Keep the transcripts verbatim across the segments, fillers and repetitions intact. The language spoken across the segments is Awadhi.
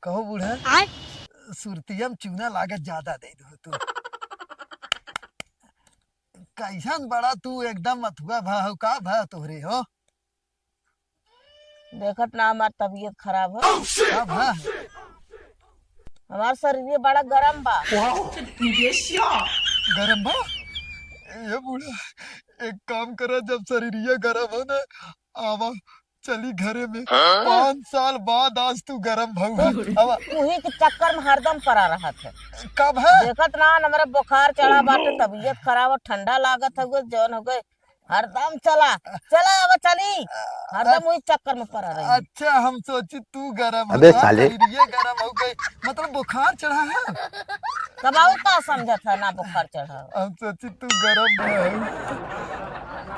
कहो बूढ़ा, आय? सुरतिया में चूना लागत ज्यादा दे दो तू। कैसन बड़ा तू एकदम अथुआ भा हो, का भा तोहरे हो? देखत ना हमार तबीयत खराब हो। का भा? हमार शरीर बड़ा गरम बा। गरम बा? ए बूढ़ा, एक काम करा, जब शरीरिया गरम हो ना, आवा, चली घरे में। हाँ? पाँच साल बाद आज तू गरम भऊ है। आवा। उही के चक्कर में हरदम पड़ा रहत है। कब है? देखत ना, हमरा बुखार चढ़ा बाटे, तबीयत खराब हो, ठंडा लागत है, जौन हो गए, हरदम चला, चला, अब चली, हरदम वही चक्कर में पड़ा रही। अच्छा, हम सोची तू गरम हो अबे गया, साले। शरीर ये गरम हो गई, मतलब बुखार चढ़ा है। तब और का समझत है ना बुखार चढ़ा? हम सोची तू गरम है।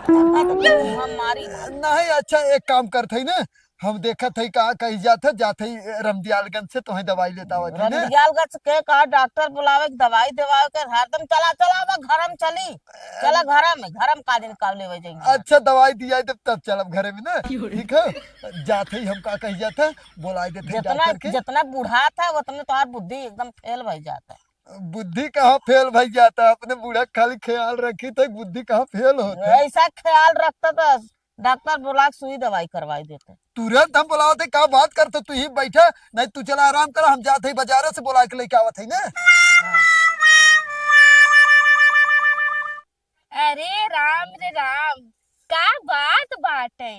अच्छा, तो तू हम मारी ना। नहीं, अच्छा, एक काम करत है ना, हम देखत है का कही जात है, जात है रमदियालगंज से तोहे दवाई लेता आवत है ना। रमदियालगंज के का डॉक्टर बुलावे के दवाई देवावे के, हरदम चला, चला, अब घर में चली, चला घर में, घर में का दिन का लेवे जाएंगे। अच्छा, दवाई दिया है, तब, तब चलब घरे में ना, ठीक है? जात है, हम का कही जात है, बुलाई देते हैं जितना, डॉक्टर के। जितना बुढ़ात है, उतने तोहार बुद्धि एकदम फेल भई जात है। बुद्धि कहाँ फेल भई जात है? अपने बूढ़ा खाली ख्याल रखी थे, बुद्धि कहाँ फेल होत है? ऐसा ख्याल रखता तो डॉक्टर बुला के सुई दवाई करवाई देते। तुरंत हम बुलावत है, का बात करते, तू ही बैठा, नहीं तू चला आराम करा, हम जात है बाजारे से बुला के लेके आवत है ना। हाँ। अरे राम रे राम, का बात बाटे?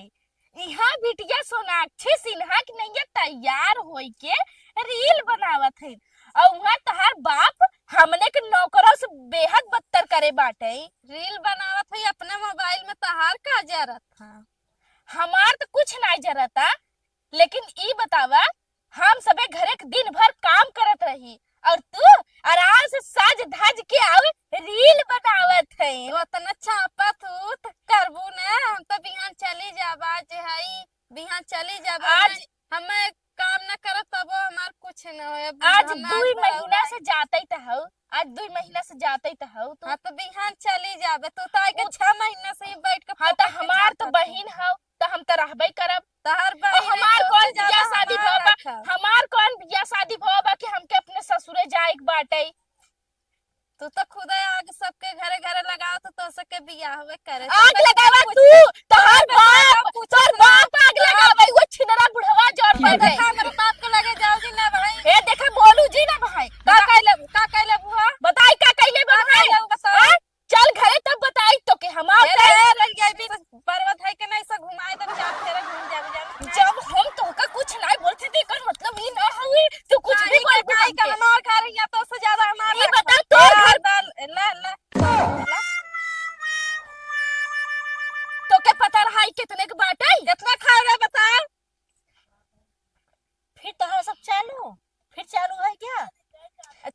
इहाँ बिटिया सोनाक्षी सिन्हा के नैया तैयार होई के रील बनावत है, और वहाँ तहार बाप हमने के नौकरों से बेहद बदतर करे बाटे। रील बनावत है अपने मोबाइल में, तहार का जरत है? हमार तो कुछ नाई जरता, लेकिन ई बतावा, हम सबे घरे के दिन भर काम करत रही और तू आराम से सज धज के आउ रील बनावत है। तो इतना चापत हूँ तो करबू ना, हम तो बिहान चली जाब, आज है बिहान चली जाब। आज हमें काम ना करब तबो हमार कुछ न होए। आज हमार दुई बहुत महीना से जाते त हऊ, आज दुई महीना से जाते त हऊ तू। हाँ, तो बिहान चली जाबे। तू तो आके उ- छह महीना से ही बैठ के हाँ, तो फोकट के हमार तो झाँकत बहिन हऊ। हऊ, तो हम तो रहबे करब। तहार और बहिन है, हमार तो कौन से ज्यादा बियाह शादी हमार भवा बा? रखब। हमार कौन बियाह शादी भवा बा कि हमके अपने ससुरे जाए के बाटे? तू तो खुदे आग सबके घरे घरे लगाओ, तो तोसे के बियाह होवे करे। आग लगावा तू, तोहार बाप, तोहार बाप आग लगावे, वो छिनरा बुढ़वा जौन ए, बैठे। देखा, हमरे बाप के लगे जाओ जी ना भाई। ए, देखा, बोलू जी ना भाई। का कैले, का कैले बुआ? बताई, का कैले बा का भाई? कैले, बताओ। हाँ? चल घरे तब बताई तोके हमार ए, का। रे, रे, ये भी पर्वत है कि नहीं, से घुमाए दे, चार फेरे घूम जाबे, जाबे। जब हम तोहका कुछ नाई बोलते थे, एकर मतलब ई ना हवे, तू कुछ भी बोल का, का, हमार घर या तो से ज्यादा हमार ई बता, तोर घर बाल, ला, ला, ला। तोके पता रहा ई कितने के बाटे? कितना खाए रे, बता। फिर तोहरा सब चालू, फिर चालू है क्या?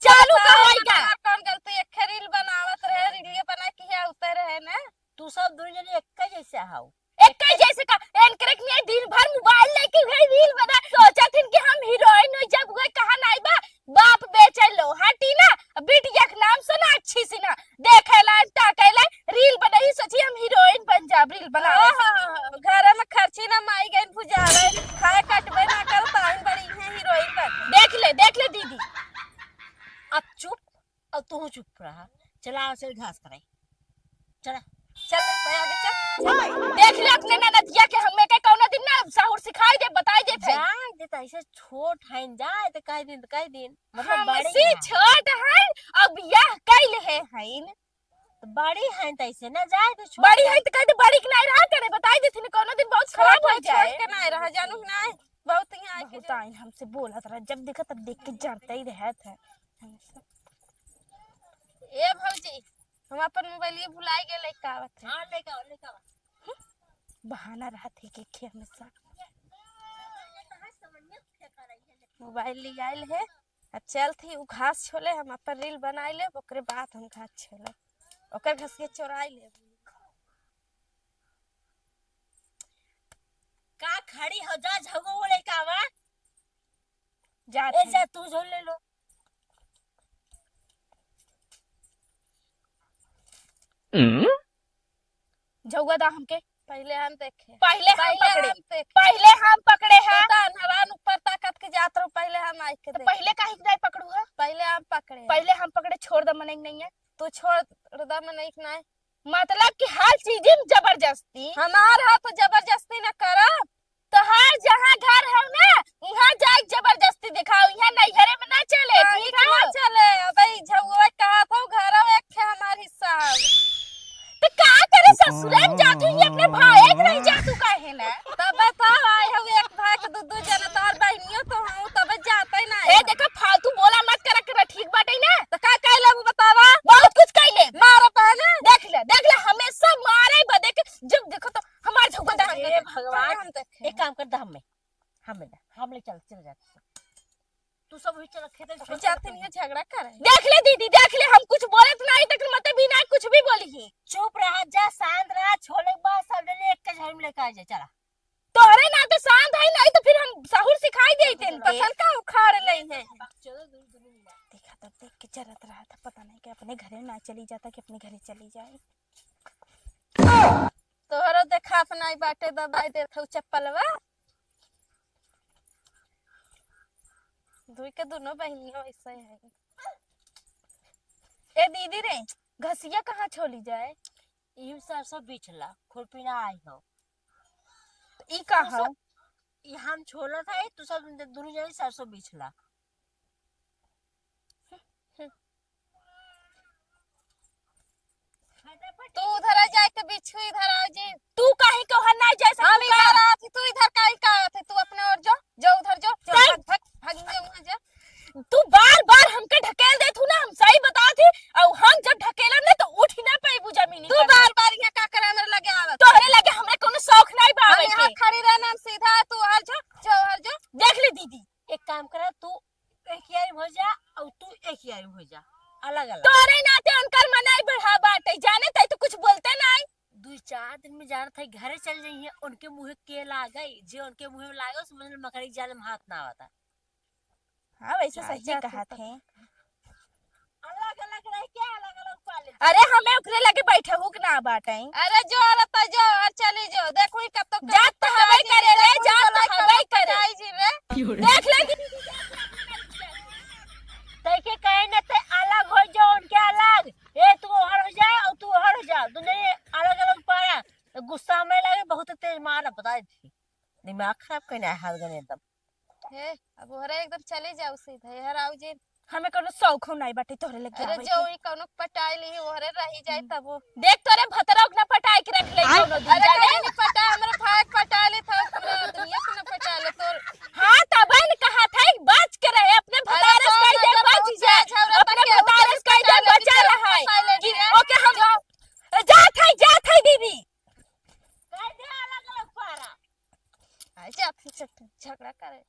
चालू का होई का? हमार कौन गलती, एक रील बनावत रहे, रीलिए बना के हिया उतर रहे ना। तू सब दुई जने एक्के जैसे हाउ। एक्के जैसे का? एनकरे के लिए दिन भर मोबाइल लेके हुए रील बना, सोचत हिन कि हम हीरोइन हो, जब हुए कहा नाई बा, बाप बेचे लो, हटी ना, बिटिया के नाम सोनाक्षी सिन्हा, देखे ला, ताके ला, रील बनाई, सोची हम हीरोइन बन जाब, रील बनावे से। ओहो, घर में खर्ची ना माई गई बुझावे, खाए कटबे ना कर, ताहिन बड़ी है हीरोइन बन। देख ले, देख ले दीदी। अब चुप, अब तू चुप रहा। चला, चल घास करे। चला, चल रे, तो आगे चल, चल। देख ले अपने ननदिया के, हमें के कौनो दिन ना सहूर सिखाई दे, बताई दे भाई। जाए दे, तो ऐसे छोट है, जाए तो कई दिन, तो कई दिन, मतलब बड़ी हमसे है। छोट है, अब बियाह कैल है, है न? तो बड़ी है, तो ऐसे ना जाए दे, छोट बड़ी है। है तो कह दे, बड़ी के नहीं रहा करे, बताई दे, कौनो दिन बहुत छोट खराब हो है, जाए। छोट के नहीं रहा, जानू कि नहीं? बहुत यहाँ आके बहुत जो आइन हमसे बोलत रहा, जब देखा तब देख के जरते ही रहत है। ए भौजी, हम अपन मोबाइल ये भुलाए गए, लेके आवत है। हाँ, लेके आओ, लेके आओ। बहाना रहत है कि, कि हमेशा मोबाइल ले आइल है। अब चल थी उ घास छोले, हम अपन रील बनाई ले, ओकरे बाद हम घास छोले, ओकर घास के चोराई ले। का खड़ी हो, जा झगो वो लेके आवा। जात ए, है। जा, तू झोल ले लो। हम्म? झउआ दा हमके। पहिले हम देखे। पहिले हम पहिले पकड़े। हम देखे। पहिले हम पकड़े हैं। तो तो अनहरान ऊपर ताकत जात रहो, पहले हम आइके तो देख। पहले काहे के जाए पकड़ू है? पहले हम पकड़े। पहले हम पकड़े, छोड़ द मनई के नहीं है। तू छोड़ द मनई के नहीं। मतलब कि हर चीज में जबरदस्ती। हमार हो तो जबरदस्ती न करो। तोहार जहाँ घर है ना, उहाँ जाए जबरदस्ती दिखाओ, यहाँ नैहरे में ना चले, हाँ, ठीक है? ना चले। अबे ई झउआ कहा था, घरवा एक ठे हमार हिस्सा है। तो का करे ससुरे में जातू, ये अपने भाई के नहीं जातू काहे ना? तब बताओ, आए हो एक भाई के दू दू जना, तोहर बहनियों तो हूँ, तब जाते ना ए, है। देखो, फालतू बोला मत करा, करा, ठीक बाटे ना? तो का कहले वो बतावा? बहुत कुछ कहले। मारो पहले। देख ले, देख ले, हमेशा मारे बदे के, जब देखो तो हमार झगड़ा ए भगवान, हम देखे। एक काम कर, दा हमें, हमें दा, हम ले चल, चल जाते। तू सब वही चल, खेते में हम छोड़ जाते के नहीं, झगड़ा करे। देख ले दीदी, देख ले, हम कुछ बोलत नहीं, लेकिन मत भी ना कुछ भी बोली है। चुप रहा, जा, शांत रहा, छोले के बाद सब ले ले, एक के घर में लेके आ जाए, चला। तोहरे नाते शांत है, नहीं तो फिर हम सहूर सिखाई देते हैं, चलो, चलो। फसल का उखाड़ ले हैं। चलो, दूर, दूर मिला। देखा तब देख के जरत रहा था, पता नहीं कि अपने घरे ना चली जाता कि अपने घरे चली जाए। तोहरो देखात नाई बाटे, दबाई देत हऊ चप्पलवा। दुई के दुनो बहिनियो ऐसे है। ए दीदी रे, घसिया कहाँ छोली जाए? ई सरसों बिछला, खुरपी ना आई हो। तो ई का तू हो? सब, ई हम छोलत है, तू सब दुनू जनी सरसों बिछला। तू उधर आ जाए के बिच्छू इधर आ जी। तू काहे के वहां ना जा सकती हम का? इधर आती, तू इधर काहे का आती? तू अपने ओर जो, जो उधर जो, जो चल। भाग, भाग, भाग, जो वहां जा। तू बार बार हमके ढकेल देत हूँ ना, हम सही बतावत ही, और हम जब ढकेलब ना तो उठ ही ना पाइबू जमीनी तू पर। बार बार यहाँ का करे हमरे लगे आवत? तोहरे लगे हमरे कोनो शौक नहीं बा हम आवे यहाँ के। खड़ी रहना, हम सीधा, तू हर जो, जो हर जो। देख ले दीदी, एक काम करा, तू एक यारी हो जा और तू एक यारी हो जा, अलग अलग। तोरे नाते उनकर मनाई बढ़ा बाटे, जाने तई तो कुछ बोलते नहीं। दू चार दिन में जानत है घरे चल जाइए, उनके मुँहे के लागे, जे उनके मुँहे में लागे, समझ लो मकड़ी जाल में हाथ ना आवता। हाँ, वैसे सही कहत है। अलग अलग रह के अलग अलग पाले। अरे, हमें ओकरे लगे बैठे हुक ना बाटे। अरे, जो औरत है, जो और चली जो, देखो ही कब तक जात तो हवे करे रे, जात तो हवे करे। देख ले। तै के कहे न ते अलग हो जाओ, उनके अलग। ए, तू ओहर हो जा और तू ओहर हो जा, दुनिया अलग अलग पारा। तो गुस्सा में लगे, बहुत तेज मार, बता दी। दिमाग खराब करना है हाल गने एकदम। हे, अब ओहरे एकदम चले जाओ सीधा, एहर आओ जे। हमें कोनो शौक हो नाई बाटे तोहरे लगे अरे आवे जो के। ई कौनो पटाई ली, ओहरे रही जाए तब वो। देख तोरे भतरा के ना पटाई के रख ले हाँ? कोनो दिन अरे जाने। कहीं नहीं पटा, हमरे भाई के पटा ले था, पूरा दुनिया के ना पटा ले तोर। हाँ, तब न कहा था, एक बच के रहे, अपने अरे भतारे से कौन कह दे, अगर बच बहुत जा, झगड़ा अपने तक के भतारे से कह दे, पटा ले बचा कि रहा है। पटा ले कि दिया। ओके, हम जो जात है, जात है दीदी। कह दे अलग अलग पारा। आ जात ही सब झगड़ा करे।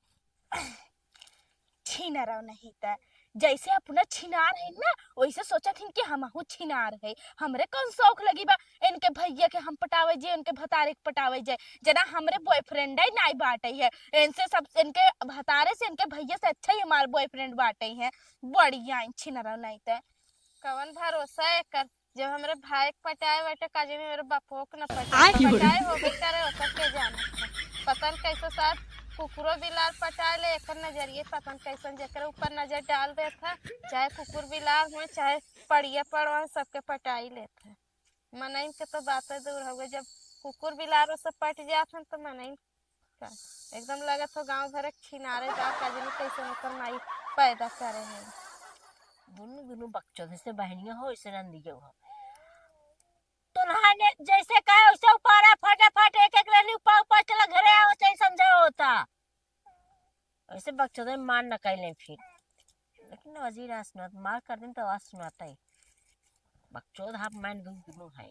छीना रहो नहीं त, जैसे अपना छिनार है ना, वैसे सोचत हिन कि हमहू छिनार है। हमरे कौन शौक लगी बा इनके भैया के हम पटावे जे, इनके भतारे के पटावे जे, जना हमरे boyfriend है नाई बाटे है, इनसे सब, इनके भतारे से, इनके भैया से अच्छा ही हमार boyfriend बाटे है। बढ़िया है, छीना रहो नहीं त। कवन भरोसा है कर, जब हमरे भाई के पटाए बाटे, का जब हमरे बापो के न पटाए। आय। पटाए होबे करे, ओकर के जाने। पता न कैसे साथ कुकुरो बिलार पटाए ले, एकर नजरिए पता न कैसन जेकरे ऊपर नजर डाल देत है, चाहे कुकुर बिलार हो, चाहे पड़िया पड़वा, सबके पटाई लेत है। मनइन के तो बातें दूर हो गई, जब कुकुर बिलारो से पट जात हन तो मनइन का? एकदम लगत हो गाँव भर एक छिनारे बा, का जाने कैसे ओकर माई पैदा करे है। दुनू, दुनू बकचोद, जैसे बहनिया हो, वैसे नंदियो हो। तोन्हा ने जैसे कहे, वैसे उपारा फटाफट एक एक लेनी उपा उपा चला घरे आओ, चाहे समझा होता। वैसे बकचोद में मार न कैले फिर। लेकिन वजीर आज सुनात, मार कर दिन तो आज सुनाता ही। बकचोद हाफ माइंड दुनू, दुनू हैं।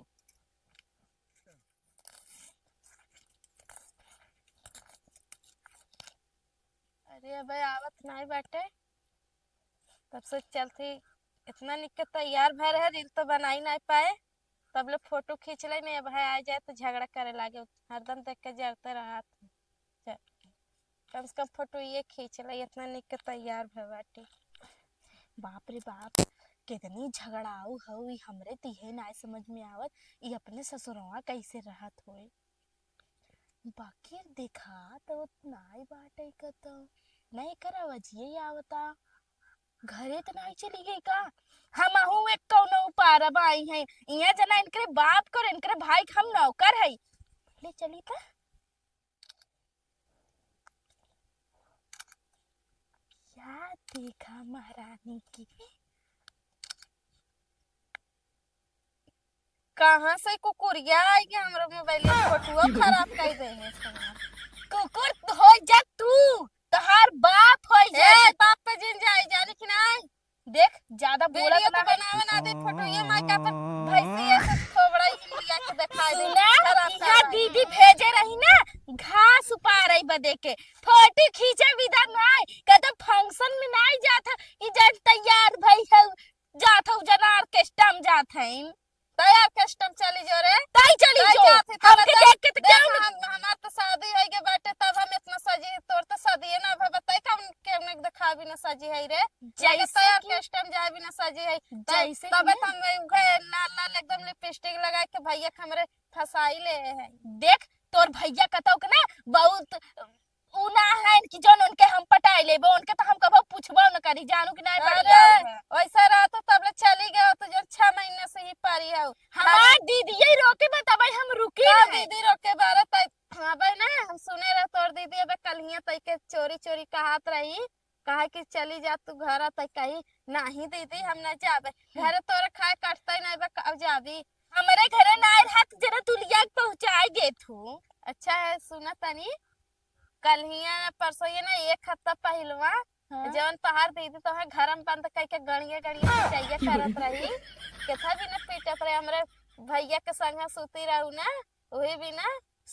अरे अबे आवत नाई बाटे, तब से चलती इतना निक के तैयार भय रहे, reel तो बनाई नाई पाए, तब ले फोटो खींच ले, नहीं अब है आ जाए तो झगड़ा करे लागे, हरदम देख के जरते रहत। चल, कम से कम फोटो ये खींच ले, इतना निक के तैयार भय बाटे। बाप रे बाप, कितनी झगड़ाऊ हऊ, ई हमरे तिहे नाय समझ में आवत, ई अपने ससुरवा कैसे रहत होए। बाकिर देखा तो नाय बाटे कतौ। नहीं करा, वजिए आवता। घरे त नहीं चली गई का? हमहू एक कौनो उपारब आई हैं। इहाँ जना इनकरे बाप कर, इनकरे भाई के हम नौकर है। ले चली त। क्या देखा महारानी की? कहाँ से कुकुरिया आई के हमरा मोबाइल में फोटुआ खराब कर देले से? कुकुर हो जा तू, तोहार बाप हो जा। ए, बाप पे जिन जाई, जाने कि नहीं? देख, ज्यादा बोलत वीडियो तो ना है। बनावे ना दे, फोटो ये माई का अपन भैंसी ऐसे थोबड़ा ही लिया के दिखाई दे। सुना, खराब इहाँ खराब। दीदी भेजे रही ना, घास उपारे बदे के, फोटो खींचे विदा नाई, कदम फंक्शन में नाई जात है, ई जन तैयार भई है, जात है, उ जन ऑर्केस्ट्रा में जात है। तैयार कस्टम चली जो रे। तई चली तई जो। जात है, हमके तब देख के तो देख, क्या हम, हमार तो शादी होई के बाटे, तब हम इतना सजी, तोर तो शादी है ना, अब बताई कौन के हमने देखा भी ना सजी है रे। जैसे तैयार कि कस्टम जाए भी ना सजी है। तब, जैसे तबे कि तो हम उहे लाल लाल एकदम लिपस्टिक लगा के भैया के हमरे फंसाई ले है। देख, तोर भैया कतौ के ना बहुत उ ना है कि जौन उनके हम पटाई लेबो, उनके तो हम कबो पूछबो न करी, जानू कि नहीं अरे, बढ़िया है। वैसा रहा तो तब ले चली गए तो जो छह महीने से ही पारी है। हमार दीदी यही रोके बा, तब हम रुकी का रहे। दीदी रोके बारे तई, अबे ना हम सुने रहे तोर दीदी अबे कल हिया तई के चोरी चोरी कहत रही, कहा कि चली जा तू घर, तई कही नहीं दीदी हम ना जाबे, घरे तोरे खाए कटते नहीं बा, अब जाबी। हमरे घरे ना आए हाथ जरा तू लिया के पहुँचाए दे तू। अच्छा है, सुना तनी, कल हिया परसों ये ना एक हफ्ता पहिलवा हाँ। जवन तोहार दीदी तोहे घर में बंद कइके गणिये गणिये पिटैया करत रही, केथा भी न पीटत रहे, हमरे भैया के संगे सूती रहू ना, उहे भी ना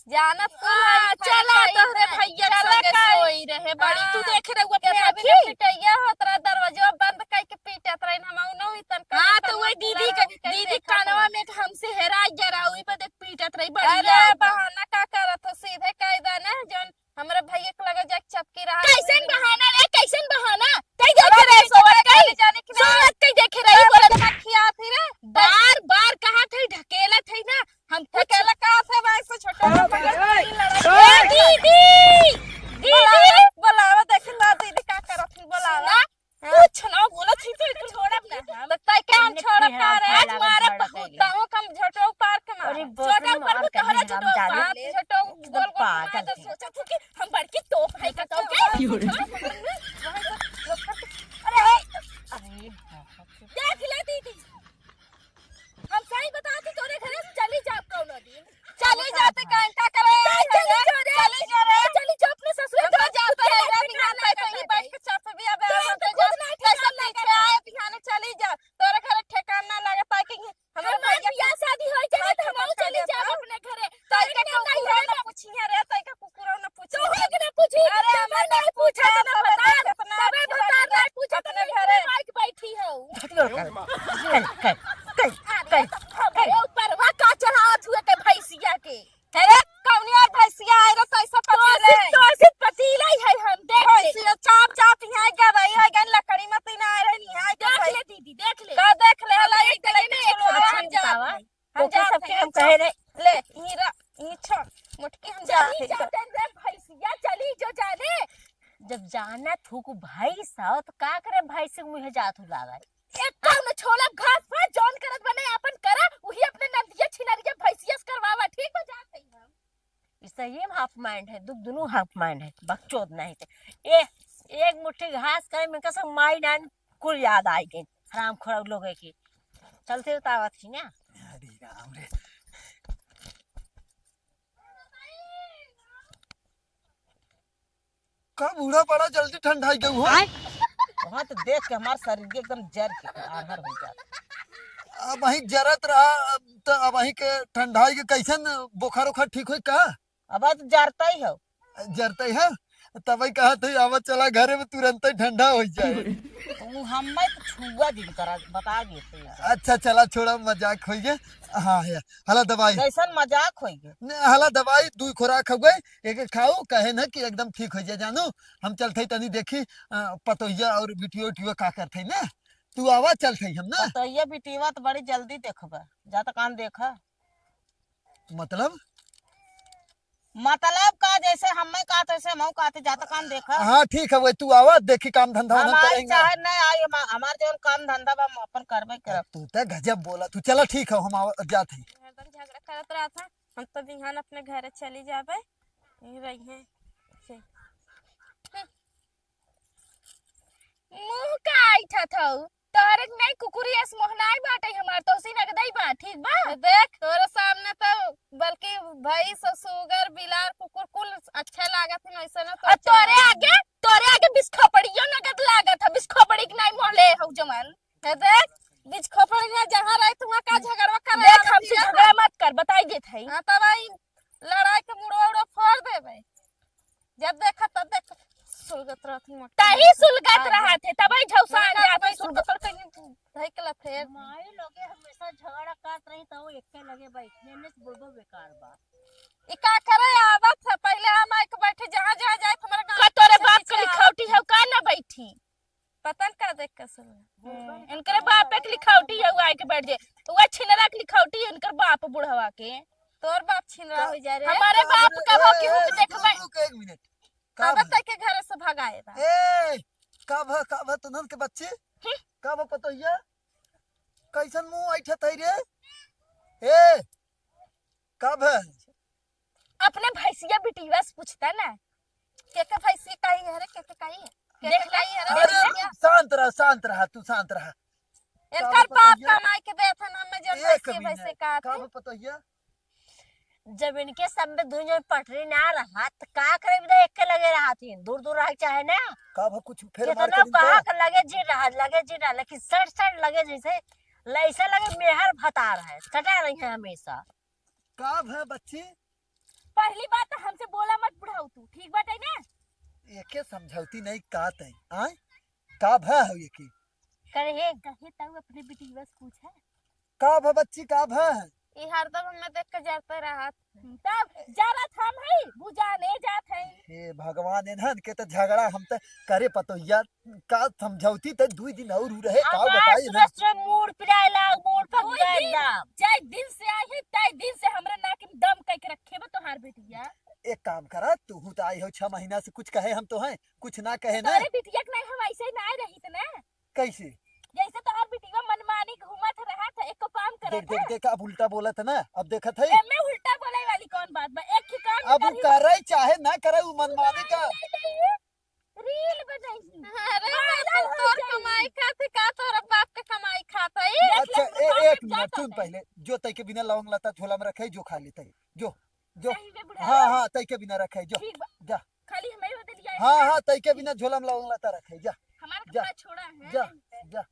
जानत तू आ, हई, चला खाई तोहरे खाई। भैया के चला संगे खाई। सोई रहे, बड़ी तू हाँ। देखे रहू अपने केथा भी न आँखी? पिटैया होत रहा, दरवाजा बंद कइके पीटत रही, हम उनहु इतन हाँ, तो वही दीदी के, दीदी कानवा में हमसे हेराई गया रहा, वही पर देख पीटत रही, बड़ी अरे, यार। बहाना का करत हो, सीधे कह दे ना, जौन हमरे भैया के लगे जाके चपकी रहा। कैसन बहाना रे, कैसन बहाना? कई देखे रहे सोवत कई? जाने कि ना? सोवत कई देखे रहे, बोलत ना खिया थी रे। बार, बार कहा थे, ढकेला थे ना। हम कुछ ढकेला कहा थे, भाई से छोटा ए, ए, ए, ए, दीदी, दीदी। बुलावा, बुलावा, देखी ना दीदी का करत थी, बुलावा। सुना, कुछ ना बोलत ही तो इधर छोड़ब ना हम। तो तय के हम छोड़ब का रे? आज मारे बहुत। तहु कम झोटो पार के मार। अरे, छोटा ऊपर को तहरा झोटो पार, झोटो गोल गोल घुमा दे, सोचा था कि हम बड़की तोप है का तो के? अरे, अरे, देख ले दीदी, हम सही बता दी, तोरे घरे से चली जाब कौनो दिन। चली जाते काहे का करे? चली जा रे। चली जा रे। चली जा अपने ससुर के। हम तो जाते हैं रे, बिहान तक तो ही बैठ के चाप भी अब हम तो जा। कैसे नहीं खाए बिहान चली जा। तोरे घरे ठेकान ना लगे ताकि हमरे भैया बियाह शादी होई जाए तो हम चली जाब अपने घरे। ताई के कुकुर ना पूछिए रे, ताई के कुकुर ना पूछिए। तो है कि ना पूछी? अरे हमर नहीं पूछा तो ना बता। तबे बता नहीं पूछा तो अपने घरे माइक बैठी हो। कल, कल, कल, अरे कल, तो हमरे कल। ऊपर वा का चढ़ावत हुए के भैंसिया के। अरे कौनी और भैंसिया आए रे, कैसे पतीले? तो ऐसे पतीले ही है हम, देख ले। भैंसिया चाप चाप यहाँ गवाई है, गन लकड़ी में तीन आए रहे, यहाँ के देख भाई। ले दीदी, देख ले। का देख ले, हम हला देख एक लेंगे लड़की ना, एक छोड़ो, अच्छा हम जाते बतावा। हैं। हम ओके, जाते सबके हैं, हम कहे रहे। ले, ई रा-, ई छोड़, मोटकी हम चली जाते हैं। जाते रे भैंसिया, चली जो जाने। जब जाना थूक भैंस हो, तो का करे भैंस के मुँहे जात हु लावे? एक काम न छोला घास फूस जौन करत बने आपन करा, उही अपने नंदिया छिनरिया भैंसिया से करवावा, ठीक बा जात हई हम। ई सही में half mind है, दु-, दुनू half mind है, बकचोद नहीं थे। ए, एक मुट्ठी घास करे में कसम माई नान कुल याद आई गई, हराम खोर लोगे की। चलते उतावत ही ना। अरे राम रे। का बूढ़ा बड़ा जल्दी ठंडाई गऊ हो? आय। वहाँ तो देख के हमार शरीर के एकदम जर के आन्हर हो जात। अब वहीं जरत रहा, अब तो अब वहीं के ठंडाई के कैसन बुखार उखार ठीक होई का? अब तो जरता ही हो। जरता ही है? तबही कहा थे, "आवा चला घरे में, तुरंत ही ठंडा हो जाए।" वो हमें तो छुआ दिन करा, बता दिए थे। अच्छा, चला, छोड़ा, मजाक होई गए। हाँ, है। हला दवाई। कैसन मजाक होई गए? ने, हला दवाई, दुई खुराक हो गई, एक एक खाऊ, कहे ना कि एकदम ठीक हो जाए, जानू। हम चलते ही तनी देखी, अ, पतोहिया और बिटियो उटियो का करते ही ना। तू आवा, चलते ही हम ना। पतोहिया बिटिया तो बड़ी जल्दी देखबा, जा तो कान देखा। मतलब? मतलब का, जैसे हम्मे कहत, वैसे हमहू कहत, जात काम देखा। हाँ, ठीक है, वही तू आवा, देखी काम धंधा हम उधर आई करेंगे। चाहे नहीं आई, हम, हमार जौन काम धंधा बा, हम अपन करबे करब। तू तो गजब बोला, तू चला, ठीक है, हम आवा, जात ही। हरदम झगड़ा करत रहत है, हम तो बिहान अपने घरे चली जाबे, यहीं रहिए। से। मुँह का ऐठत हऊ? तोहरे के नहीं कुकुरी अस मोहनाई बाटे हमार, तोहसी नगदई बा, ठीक बा? देख, तोरे सामने तो बल्कि भैंस, सुगर, बिलार, कुकुर कुल अच्छा लागत है, वैसे ना तो और तोरे आगे, तोरे आगे बिस्खोपड़ियो नगद लागत है, बिस्खोपड़ी के नहीं मोहले हऊ जमन। हे देख, बिस्खोपड़ी ना जहाँ रहे, तुहाँ का झगड़वा कर देख, रहा हमसे थी, झगड़ा मत कर, बताई देत है। हाँ, तब आई लड़ाई के मुड़वा उड़वा फोड़ देबे। जब देखा तब देख, सुलगत रहत ही मोटी। तही सुलगत हाँ, रहत है, तबही झौसान देखा जात तबही है, सुलगत। सुलगत कर कहीं धइकला फेर। माई लोगे हमेशा झगड़ा करत रही, त वो एक्के लगे बैठी, एने से बोलबो बेकार बा। ई का करे आदत है, पहले हम आइके बैठी, जहाँ, जहाँ जाए, हमारा गाँव का तोरे पीछे बाप के पीछे लिखावटी आवत है, का ना बैठी? पता न का देख के सुन। हम्म, इनकरे बाप एक लिखावटी है, वो आइके बैठ जाए। वो छिनरा के लिखावटी है, इनकर बाप बुढ़वा के। तोर बाप छिनरा का, हो जा रे। हमारे का बाप भले, का भा ए, केहू ए, के रुक, देखबे। रुक, रुक, एक मिनट। का अब भले? तय के घर से भगाए बा। ए, का भा, का भा, तुनन के बच्चे? हम्म। का भा पतोहिया? कैसन मुंह ऐठत है रे? ए, का भा? अपने भैंसिया बिटिया से पूछता ना, के के भैंसिया कही है रे, के के कही है? के के देख ले, कही है रे अरे भैंसिया? रुक, शांत रहा, शांत रहा, तू शांत रहा। इनकर का बाप बताइए? कमाई के देत है ना, मैं जब एक भैंसिया, मिनट, भैंसिया का का थी। बताइए? जब इनके सब में दुइ जन पटरी ना रहा, त का करे बिना एक के लगे रहा थी, दूर दूर रहे चाहे ना। का भा कुछ फेर मार कितना कर इनका? कहा के लगे जी रहा, लगे जी रहा, लेकिन सट सट लगे जैसे, ऐसे लगे मेहर भतार है, सटा रही है हमेशा। का भा बच्ची? पहली बात तो हमसे बोला मत बुढ़ऊ तू, ठीक बाटे ना? एके समझौती नहीं का तई, आय? का भा हो एके? करे हे। कहे ताऊ अपने बिटिया से पूछा। का भा बच्ची, का भा? ई हरदम हमें देख के जरते रहत। तब जरत हम है, बुझाने जात है। हे भगवान, इन्हन के तो झगड़ा हम तो करे पतोहिया, का समझौती त दुई दिन और रहे, का हमार बताई ना? सुबह सुबह मूड़ पिराए लाग, मूड़ पक ओई गया दिन, एकदम। जय दिन से आई है, तय दिन से हमरा नाक में दम कह के रखे बा तोहार बेटिया। एक काम करा, तू हूँ तो आई हो छह महीना से, कुछ कहे हम तो हैं, कुछ ना कहे ना। तोरे बिटिया के नहीं हम ऐसे ही ना रही थे ना। कैसे? जैसे तोहार बिटिया मनमानी घूमत रहा था, एको काम करत देख, देख, है। देख, अब उल्टा बोलत है ना, अब देखत है। एमे उल्टा बोले वाली कौन बात बा? एक ही काम अब उ करही। करे चाहे ना करे, उ मनमानी का। नहीं, नहीं, नहीं। रील बनाई। अरे, वायरल हो तोर जाई। कमाई खाते का, तोर बाप के कमाई खाते? देख ले, अच्छा, ए-, एक मिनट, सुन पहले, जो तई के बिना लौंग लता झोला में रखे, जो खा लेते, जो, जो। सही में बुढ़ा हाँ, है? हाँ, तई के बिना रखे, जो। ठीक बा। जा। खाली हमें बदल लिया है। हाँ, हाँ, तई के बिना झोला में लौंग लता रखे, जा। हमारा जा, कपड़ा छोड़ा है। जा, जा।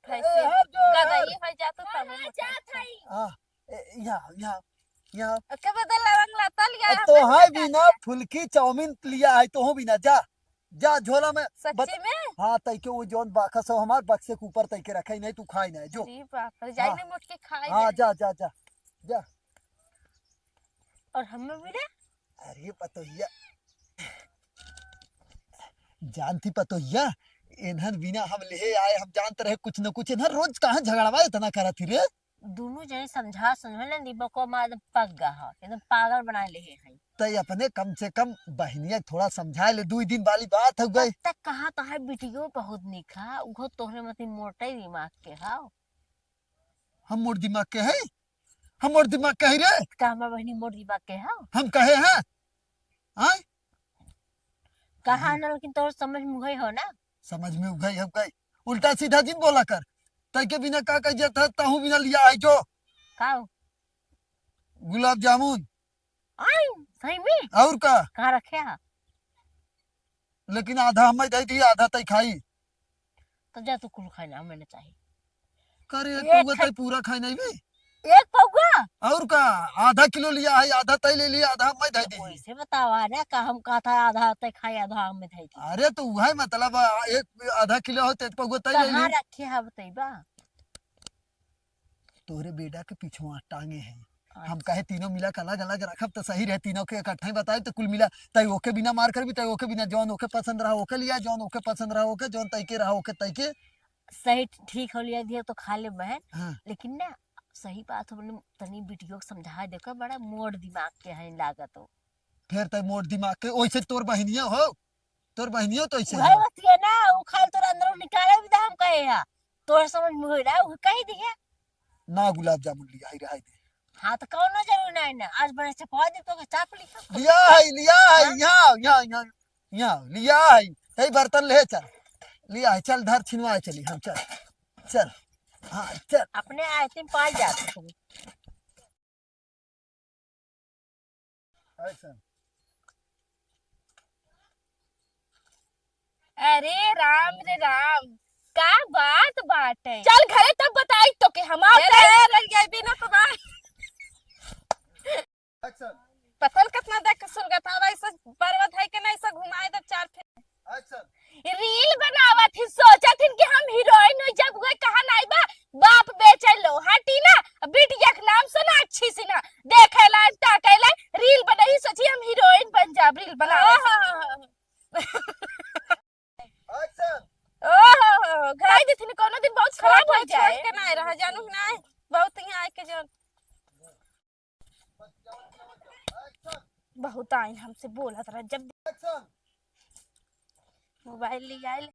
कैसे? ए, हट जो, गदई हट। हो जा तो तब कहाँ जात है? हाँ, ए, यहाँ, यहाँ, यहाँ। ओके बदल लौंग लता लिया ए, है, तो हमें है बदल बिना लिया। फुल्की चाउमीन लिया है, तो हो बिना, जा, जा झोला में सच्ची बत-, में? हाँ, तई के वो जौन बाकस हो हमार बक्से के ऊपर तई के रखे, नहीं तू खाई ना, जो। अरे बाप रे, जाई हाँ। नहीं मोट के खाई हाँ, जाए। जा, जा, जा, जा। और हमें बिना? अरे पतोहिया, जानती पतोहिया, इन्हन बिना हम लेहे आए, हम जानत रहे कुछ न कुछ, इन्हन रोज कहाँ झगड़वा इतना करत ही रे? दोनों जने समझा समझा ले, दिमागो में एकदम पक गा है, एकदम पागल बना ले है। तई अपने कम से कम बहनिया के थोड़ा समझा ले, दुई दिन वाली बात हो गई। तब तक कहा तो है बिटियो बहुत निक है, उहो तोहरे मती मोटे दिमाग के है। हम मोट दिमाग के है? हम मोट दिमाग के है रे? का हमार बहनी मोट दिमाग के है? हम कहे हैं? आय? कहा हम्म। ना, लेकिन तोर समझ में उगई हो ना? समझ में उगई हो गई। उल्टा सीधा जिन बोला कर। तई के बिना का कह जाता, तहू बिना लिया है जो। का हो? गुलाब जामुन। आय, सही में? और का? कहाँ रखे है? लेकिन आधा हमें दे दी, आधा तई खाई। तो जा तू कुल खाई ना, हमें ना चाहिए। करे एक एक पौवा खाई। तई पूरा खाई नहीं भी? एक पौवा? और का? आधा किलो लिया है, आधा तई ले लिया, आधा हमें दे दी। वैसे बतावा ना, का हम कहा था आधा तई खाई, आधा हमें दे दी। अरे तो वह मतलब, आ, एक आधा किलो हो तो एक पौवा तई ले कहाँ ली। रखे है बताई बा? तोहरे बेटा के पिछवा टांगे हैं। हम अच्छा। कहे तीनों मिला के अलग-अलग रखब त सही रहे, तीनों के इकट्ठा ही बताए त कुल मिला, तई ओके बिना मार करबी, तई ओके बिना, जौन ओके पसंद रहा ओके लिया, जौन ओके पसंद रहा ओके, जौन तई के रहा ओके तई के। सही ठीक हो लिया दिया तो खा ले बहन, हाँ। लेकिन ना सही बात हो, बोले, तनी बिटियो के समझा दे, का बड़ा मोट दिमाग के हैं लागत हो। फिर तै मोट दिमाग के, ओइसे तोर बहिनिया हो, तोर बहिनियो तो ऐसे उहे है। बतिया ना, उ खाल तोर अंदर निकाले भी दाम कहे है, तोर समझ में होई ना, उ कह दिया। ना गुलाब जामुन लिया, आई रहा दे। हाँ, तो कौनो जरूरी नहीं ना, आज बड़े चपा दे तो के चाप लिखा। लिया है, लिया है, हाँ? यहाँ, यहाँ, यहाँ, यहाँ, लिया है, तै बर्तन ले चल, लिया है, चल धर छिनवा चली हम, चल, चल, हाँ, चल। अपने आए दिन पाल जाते हैं। Action। अरे राम रे राम, का बात बाटे? चल घरे तब बताई तो के हमार अरे, अरे, ये भी ना तो बात। Action। पता न कितना देख के सुरगत आवा, ऐसा पर्वत है कि नहीं, ऐसा घुमाए दे चार फेर। Action। रील बनावत ही, सोचत ही कि हम हीरोइन हो, जब हुए कहा नहीं बा, बाप बेचे लो, हटी ना, बिटिया के नाम सोनाक्षी सिन्हा, देखे ला, ताके ला, रील बनाई, सोची हम हीरोइन बन जाब, रील बनावत। Action। ओहो, घाई देथिन, कोनो दिन बहुत खराब हो जाए। छोड़ के ना रहा, जानू ना, बहुत यहाँ आके जो बहुत आइन हमसे बोलत रहा, जब Action। मोबाइल ले आइल।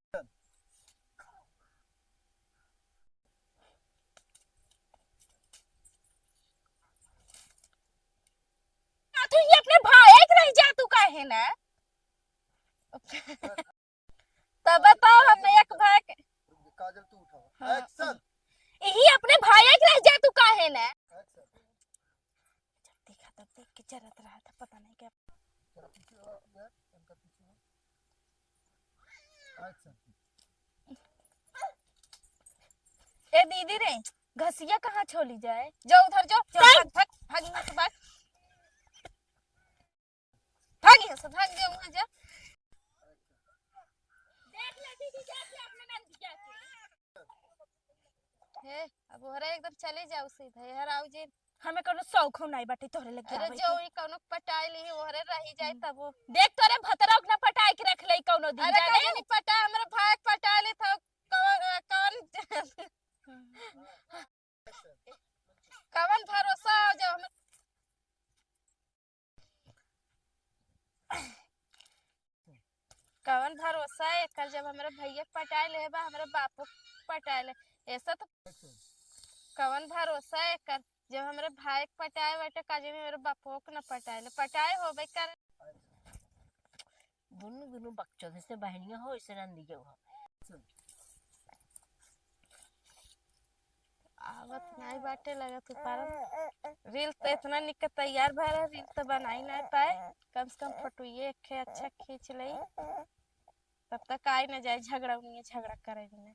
आ, तू ये अपने भाई के रह जा, तू काहे ना? तब बताओ, हम एक भाई के काजल, तू उठाओ। हाँ। Action। यही अपने भाई के रह जा, तू काहे ना? Action। जब देखा तब देख के जरत रहा था, पता नहीं क्या। जरा पीछे हो, यार, इनका पीछे हो। Action। ए दीदी रे, घसिया कहाँ छोली जाए? जो उधर जो, जो, चल। भाग, भाग, भाग, यहाँ से भाग। भाग यहाँ से, भाग, जो वहाँ जा। देख ले दीदी, देख ले अपने नंदिया के। हे, अब ओहरे एकदम चले जाओ सीधा, यार, आओ जी। हमें कोनो शौक हो नहीं बाटे तोहरे लगे अरे, आवे जो के। ई कोनो पटाई ली, ओहरे रही जाए तब वो। देख, तोरे भतरा ओकना पटाई के रख ले कोनो दिन, अरे, जाने? कहीं नहीं पटा, हमरे भाई के पटाई ले था, कौन, कौन? कवन भरोसा हो जब हम, कवन भरोसा है एकर, जब हमरे भैया के पटाए ले बा, हमरे बापो के पटाए ले, ऐसा तो कवन भरोसा है एकर, जब हमरे भाई के पटाए बाटे, काजे में हमरे बापो के न पटाए ले, पटाए होबे कर। दुनू, दुनू बकचोद, जैसे बहनिया हो, वैसे नंदियो हो। आवत नाई बाटे लगत उ पारन। रील त इतना निक तैयार भय रहे, रील त बनाई नाई पाए। कम से कम फोटोइये एक ठे अच्छा खींच लई, तब तक आई न जाए झगड़ा उनिये झगड़ा करे बिना।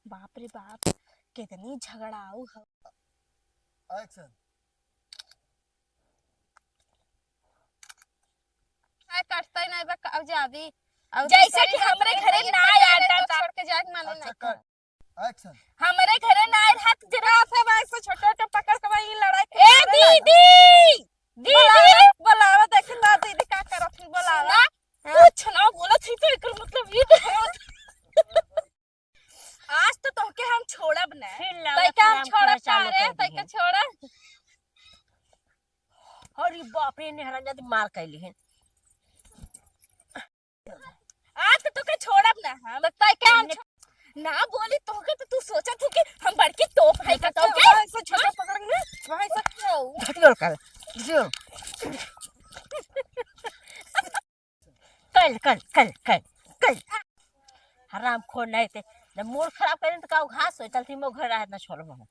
बाप रे बाप, कितनी झगड़ाऊ है। Action। काय कटता ही नहीं बा, अब जाबी। अब जैसे दूसरी कि हमरे घरे ना आया तो था। छोड़ के जाए के माने अच्छा, नहीं था। Action। हमरे घरे ना आए हाथ जरा से भाई से छोटे छोटे पकड़ के भाई लड़ाई ए दीदी, दीदी। बोलावा, बोलावा, देखी ना दीदी का करत ही, बोलावा। सुना, हाँ। कुछ ना बोलत ही तो एकर मतलब ये तो आज तो तोहके हम छोड़ब ना। फिर लावा तैका हम खराब छोड़ब करे चालू का रे, कर तैका दिहे। छोड़ब। अरे बाप रे, नेहरा जाती मार कैली है। आज तो तोके छोड़ब ना हम। तो तैका हम हमने छो-, ना बोली तोहके तो तू सोचत हो कि हम बड़की तोप है का तोहके? ऐसे छोटा पकड़ में, वहाँ से क्यों? धटियोल कर, धटियोल। कल, कल, कल, कल, कल। हराम खोर नहीं थे। जब मूड खराब करें तो का घास हो, चलती मो घर रहे ना छोड़ मो।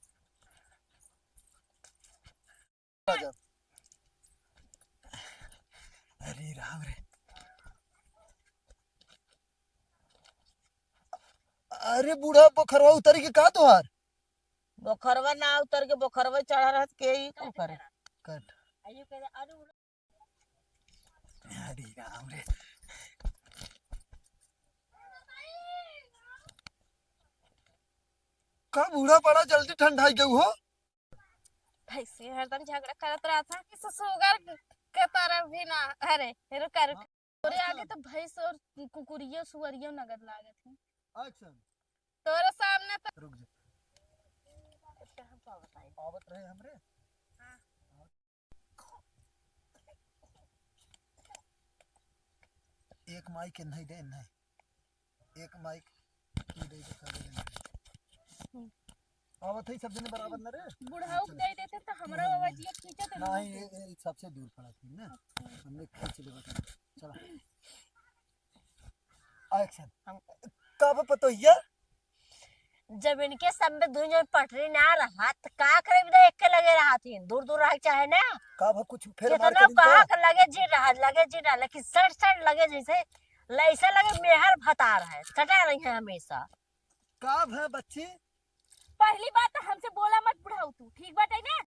अरे राम रे। अरे बूढ़ा बोखरवा उतरी के का तोहार? बोखरवा ना उतर के बोखरवा चढ़ा रहत के ई कुल करे। कट। अरे राम रे। का बूढ़ा बड़ा जल्दी ठंडाई गऊ हो? भैंसी हरदम झगड़ा करत रहत है। इस सुगर के तरफ भी ना। अरे, रुका, रुका। हाँ, तोरे आगे तो भैंस और कुकुरियो, सुअरियो नगद लागत है। Action। तोरे सामने तो रुक जा। आवत रहे हमरे। हाँ। एक माई के नहीं दे, नहीं। एक माई के दे के खा ले। हम्म। आवत है सब जने बराबर न रे। बुढ़ऊ के दे देते तो हमरा आवाजिया खींचत नहीं, नहीं। ये, ये सबसे दूर पड़ा थी ना। अच्छा। हमने खींच ले बता। चला। Action। हम का बा पतोहिया? जब इनके सब में दुई जन पटरी ना रहा, त का करे बिना एक के लगे रहा थी? दूर दूर रहे चाहे ना। का भा कुछ फेर मार कितना करी कहा का? के लगे जी रहा, लगे जी रहा, लेकिन सट सट लगे जैसे, लैसे लगे मेहर भतार है, सटा रही है हमेशा। का भा बच्ची? पहली बात तो हमसे बोला मत बुढ़ऊ तू, ठीक बाटे ना?